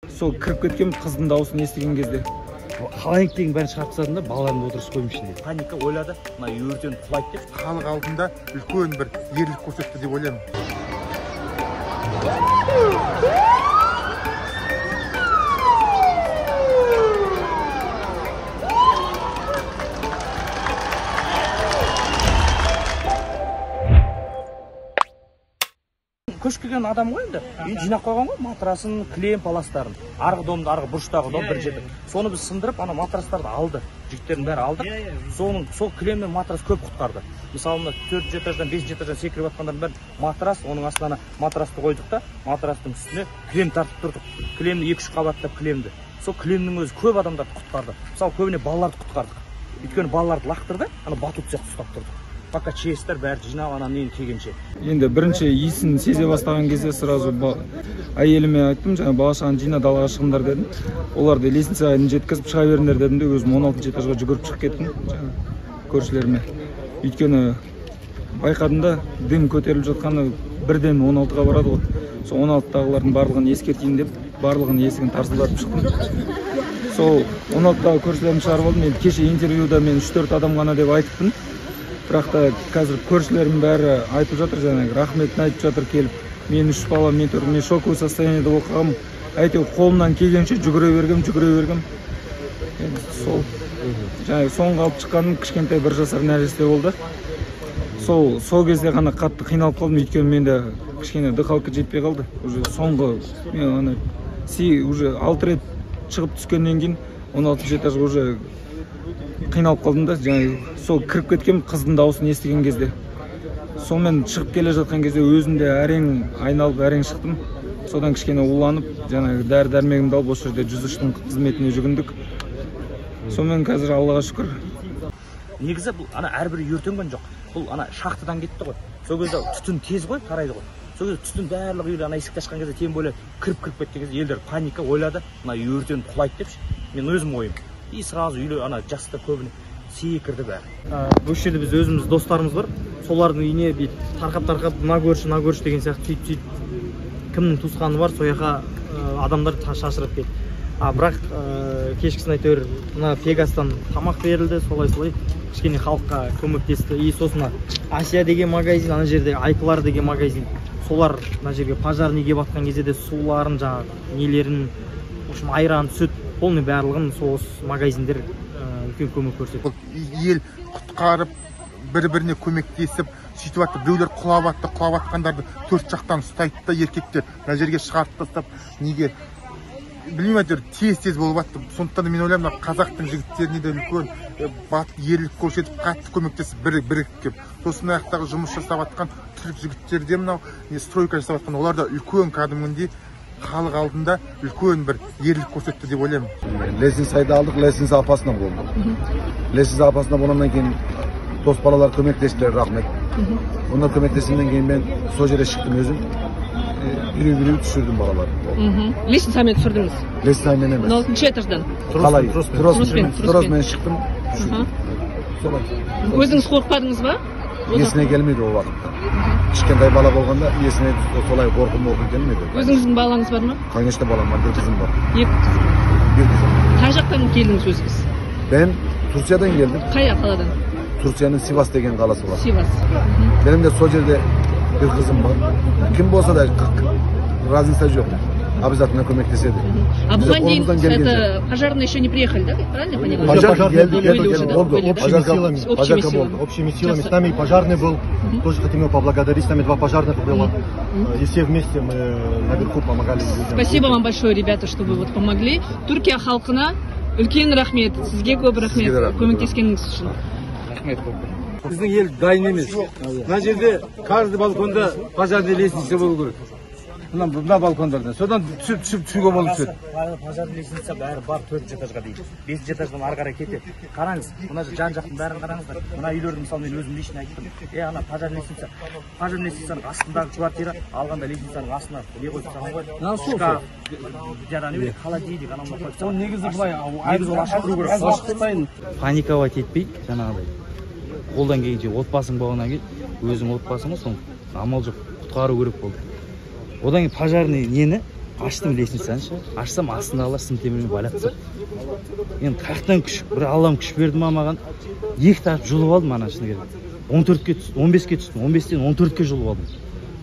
Сол кіріп кеткен қыздың дауысын естіген кезде холодильниктің бәрін шығарып тастадым да, балаларымды отырғызып қойдым ішінде. Паника ойлады, мына өртеніп құлайды деп. Халық алдында үлкен бір ерлік көрсетті деп ойлаймын. Көшіп келген адам ғой енді. Үй жинап қойған ғой, матрасын, кілем, паластарын. Арғы домды, арғы бұрыштағы дом бір жерде. Соны біз сындырып, ана матрастарды алды. Жігіттердің бәрі алдық. Соның сол кілем мен матрас көп құтқарды. Мысалы, мына 4-ші этаждан, 5-ші этаждан секіріп жатқандардың бәрін матрас, оның астына ана матрасты қойдық та, матрастың үстіне кілем тартып тұрдық. Кілемді 2-3 қабаттап кілемді. Сол кілемнің өзі көп адамдарды құтқарды. Мысалы, көбіне балаларды құтқардық. Өйткені балаларды лақтырды, ана батут сияқты ұстап тұрдық. Пока честер бәрі жинап ана нені келгенше. Енді бірінші иісін сезе бастаған кезде сразу әйеліме айттым, жаңа бала шағаны жина, далаға шығыңдар дедім. Оларды лестницаға дейін жеткізіп шыға беріңдер дедім де, өзім 16-шы этажға жүгіріп шығып кеттім жаңа көршілеріме. Өйткені байқадым да, дым көтеріліп жатқаны бірден 16-ға барады ғой. Сол 16-тағылардың барлығын ескертейін деп, барлығын есігін тарсылдатып шықтым. Сол 16-тағы көршілерімді шығарып алдым. Енді кеше интервьюда мен 3-4 адам ғана деп айтыппын. Бірақ та қазір көршілерім бәрі айтып жатыр, жаңағы рахметін айтып жатыр келіп. Мен 3 бала, мен 4, мен шоковый состояниеде болып қалғанмын. Әйтеуір қолымнан келгенше жүгіре бергем, жүгіре бергем. Енді сол жаңағы соңғы алып шыққаным кішкентай 1 жасар нәресте болды. Сол кезде ғана қатты қиналып қалдым, өйткені менде кішкене дыхалка жетпей қалды. Уже соңғы мен ана уже 6 рет шығып түскеннен кейін 16-шы этажға уже қиналып қалдым да, жаңағы сол кіріп кеткен қыздың дауысын естіген кезде. Сонымен шығып келе жатқан кезде өзім де әрең айналып, әрең шықтым. Содан кішкене уланып, жаңағы дәрі-дәрмегімді алып, осы жерде 103-тің қызметіне жүгіндік. Сонымен қазір Аллаға шүкір. Негізі бұл ана әрбір үй өртенген жоқ. Бұл ана шахтадан кетті ғой. Сол кезде түтін тез ғой, тарайды ғой. Сол кезде түтін барлық үйлер ана есікті ашқан кезде тем более кіріп кеткен кезде елдер паника ойлады, мына үй өртеніп құлайды депші. Мен өзім ойым. И сразу үйлер ана жаста көбіне секірді бәрі. Бұл жерде біз өзіміз достарымыз бар. Солардың үйіне бүйтіп тарқап-тарқап мына көрші, мына көрші деген сияқты сөйтіп-сөйтіп кімнің туысқаны бар, сол жаққа адамдар шашырап кетті. Бірақ кешкісін әйтеуір мына Пегастан тамақ берілді, солай-солай кішкене халыққа көмектесті. И сосын Асия деген магазин, ана жерде Айкылар деген магазин, солар мына жерге пожарный келіп атқан кезде де суларын, жаңағы нелерін, в общем, айран, сүт, полный барлығын сол магазиндер үлкен көмек көрсетті. Ел құтқарып, бір-біріне көмектесіп, сөйтіп атты, біреулер құлап атты, құлап атқандарды төрт жақтан ұстайды да еркектер мына жерге шығарып тастап, неге білмеймін, әйтеуір тез-тез болып атты. Сондықтан да мен ойлаймын, мына қазақтың жігіттеріне де үлкен ерлік көрсетіп, қатты көмектесіп, бірігіп келіп. Сосын мына жақтағы жұмыс жасап атқан түрік жігіттер де мынау стройка жасап атқан, олар да үлкен кәдімгідей халық алдында үлкен бір ерлік көрсетті деп ойлаймын. Лестницайды алдық, лестница опасна болды. Лестница опасна болғаннан кейін дос балалар көмектестілер, рахмет. Ондан көмектескеннен кейін мен сол жерге шықтым өзім. Біреу-біреу түсірдім балаларды. Лестницамен түсірдіңіз? Лестницамен емес. 16-шы этаждан? Қалай? Троспен шықтым, түсірдім. Солай. Өзіңіз қорықпадыңыз ба? Есіне келмейді ол уақытта. Кішкентай бала болғанда есіне солай қорқу келмейді. Өзіңіздің балаңыз бар ма? Конечно, балам бар, бір қызым бар. 2 қыз. Bir қызым. Қай жақтан келдіңіз өзіңіз? Мен Түркиядан келдім. Қай қаладан? Түркияның Сивас деген қаласы бар. Сивас. Benim de сол жерде bir қызым бар. Кім болса да разница жоқ. Обязательно көмектеседі. А бұған дейін это пожарные еще не приехали, да? Правильно понимаю? Пожарные келді, болды. Общими силами. Пожарка болды. Общими силами. С нами и пожарный был. Тоже хотим его поблагодарить. С нами 2 пожарных было. И все вместе мы наверху помогали людям. Спасибо вам большое, ребята, что вы вот помогли. Түркия халқына үлкен рахмет. Сізге көп рахмет көмектескеніңіз үшін. Рахмет көп. Біздің ел дайын емес. Мына жерде каждый балконда пожарный лестница болу керек. Мына балкондардан. Содан түсіп, түсіп, түсуге болып түседі. Пожарный лестница бәрі бар 4-ші этажға дейін. 5-ші этаждан ары қарай кетеді. Қараңыз, мына жан жақтың бәрін қараңыздар. Мына үйлерді мысалы мен өзім лично айттым. Ана пожарный лестница, пожарный лестницаның астындағы квартира алғанда лестницаның астына не қойып тастаған ғой? Шкаф, жаңағы не, холодильник, анау мынау қойып тастаған. Ол негізі былай, негізі ол ашық тұру керек. Паниковать етпей, жаңағыдай. Қолдан келгенше отбасың болғаннан кейін өзің отбасың ғой, соны амал жоқ, құтқару керек болды. Одан кейін пожарный нені Аштым лестницаны ше, ашсам астындағылар сым темірмен байлап тастады. Енді қаяқтан күш, бір Аллам күш берді ма маған, екі тартып жұлып алдым ана, шыны керек. 14-ке түстім, 15-ке түстім, 15-тен 14-ке жұлып алдым.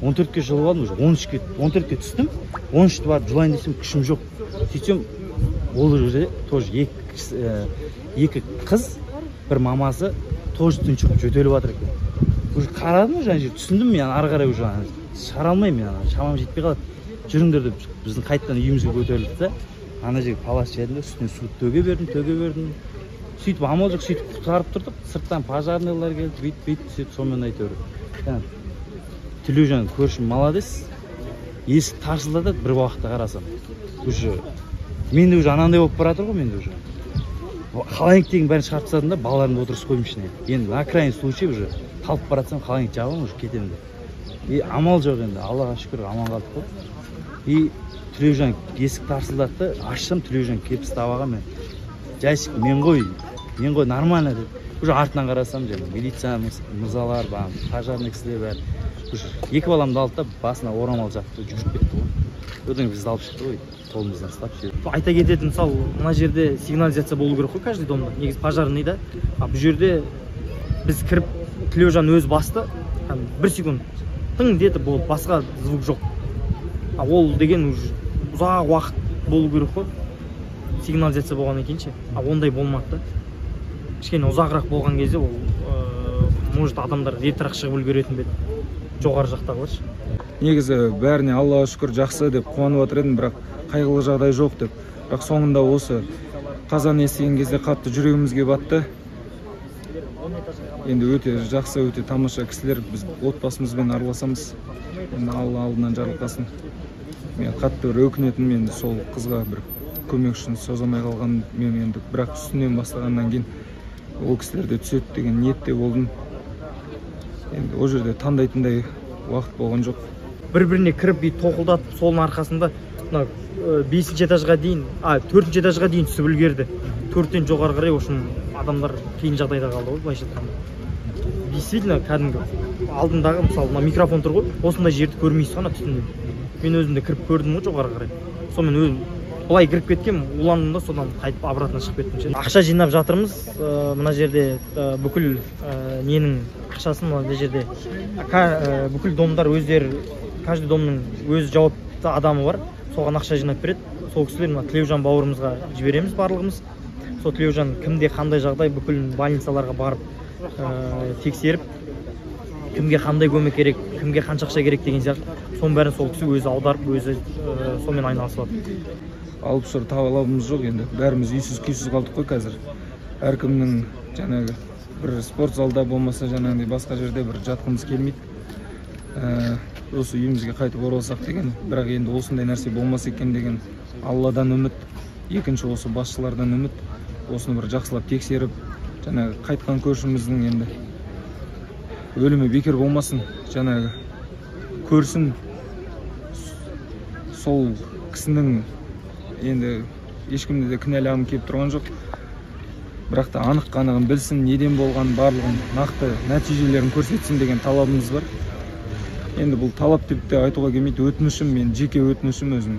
14-ке жұлып алдым, уже 13-ке, 14-ке түстім, 13-ті барып жұлайын десем, күшім жоқ. Сөйтсем, ол жерде тоже екі қыз, бір мамасы тоже тұншығып жөтеліп жатыр екен. Уже қарадым, уже ана жерде түсіндім мен, ары қарай уже шығара алмаймын мен, ана шамам жетпей қалады. Жүріңдер деп біздің қайтадан үйімізге көтерілдік та, ана жерге палас жайдым да, үстіне су төге бердім, төге бердім. Сөйтіп амал жоқ, сөйтіп құтқарып тұрдық. Сырттан пожарныйлар келді, бүйтіп бүйтіп сөйтіп сонымен әйтеуір. Тілеужан көршім молодец, есік тарсылдады бір уақытта қарасам. Уже мен де уже анандай болып бара жатыр ғой, мен де уже. Холодильниктегінің бәрін шығарып тастадым да, балаларымды отырғызып қойдым ішіне. Енді на крайний случай уже талып бара жатсам, холодильник жабамын, уже кетемін деп. И амал жоқ енді, Аллаға шүкір, аман қалдық қой. И Тілеужан есік тарсылдатты, ашсам Тілеужан келіп ұстап алған мен. Жайсик, мен ғой, мен ғой, нормально деп. Уже артынан қарасам, жаңа милиция мырзалар, бағана пожарный кісілер бәрі. Уже екі баламды алды да, басына орамал жапты, жүгіріп кетті ғой. Одан кейін бізді алып шықты ғой, қолымыздан ұстап ше. Айта кететін, мысалы, мына жерде сигнализация болу керек қой каждый домда. Негізі пожарный да. А бұл жерде біз кіріп, Тілеужан өзі басты, бір секунд тың деді, болды, басқа звук жоқ. А ол деген уже ұзақ уақыт болу керек қой, сигнализация болғаннан кейін ше. А ондай болмады да. Кішкене ұзағырақ болған кезде ол, может, адамдар ертерек шығып үлгеретін бе еді, жоғары жақтағылар ше. Негізі бәріне Аллаға шүкір жақсы деп қуанып жатыр едім, бірақ қайғылы жағдай жоқ деп. Бірақ соңында осы қазан естіген кезде қатты жүрегімізге батты. Енді өте жақсы, өте тамаша кісілер, біз отбасымызбен араласамыз. Енді Алла алдынан жарылқасын. Мен қатты бір өкінетінім, енді сол қызға бір көмек үшін соза алмай қалған мен енді, бірақ үстінен бастағаннан кейін ол кісілер де түседі деген ниетте болдым. Енді ол жерде таңдайтындай уақыт болған жоқ. Бір-біріне кіріп бүйтіп тоқылдатып, соның арқасында мына 5-ші этажға дейін, 4-ші этажға дейін түсіп үлгерді. 4-тен жоғары қарай, в общем, адамдар қиын жағдайда қалды ғой, былайша айтқанда. Действительно, кәдімгі алдындағы, мысалы, мына микрофон тұр ғой, осындай жерді көрмейсіз ғана түтіннен. Мен өзім де кіріп көрдім ғой жоғары қарай. Сонымен өзім былай кіріп кеткем, уландым да, содан қайтып обратно шығып кеттім ше. Ақша жинап жатырмыз, мына жерде бүкіл ненің ақшасын мына жерде бүкіл домдар өздері, каждый домның өз жауапты адамы бар, соған ақша жинап береді. Сол кісілер мына Тілеужан бауырымызға жібереміз барлығымыз. Сол Тілеужан кімде қандай жағдай, бүкіл больницаларға барып тексеріп, кімге қандай көмек керек, кімге қанша ақша керек деген сияқты, соның бәрін сол кісі өзі аударып, өзі сонымен айналысып жатыр. Алып ұшыр талабымыз жоқ енді, бәріміз үйсіз күйсіз қалдық қой қазір. Әркімнің жаңағы бір спорт залда болмаса жаңағыдай басқа жерде бір жатқымыз келмейді. Осы үйімізге қайтып оралсақ деген, бірақ енді осындай нәрсе болмаса екен деген Алладан үміт, екінші осы басшылардан үміт, осыны бір жақсылап тексеріп, жаңағы қайтқан көршіміздің енді өлімі бекер болмасын, жаңағы көрсін, сол кісінің енді ешкімді де кінәлағым келіп тұрған жоқ, бірақ та анық қанығын білсін, неден болғанын барлығын нақты нәтижелерін көрсетсін деген талабымыз бар. Енді бұл талап деп те айтуға келмейді, өтінішім, мен жеке өтінішім өзім.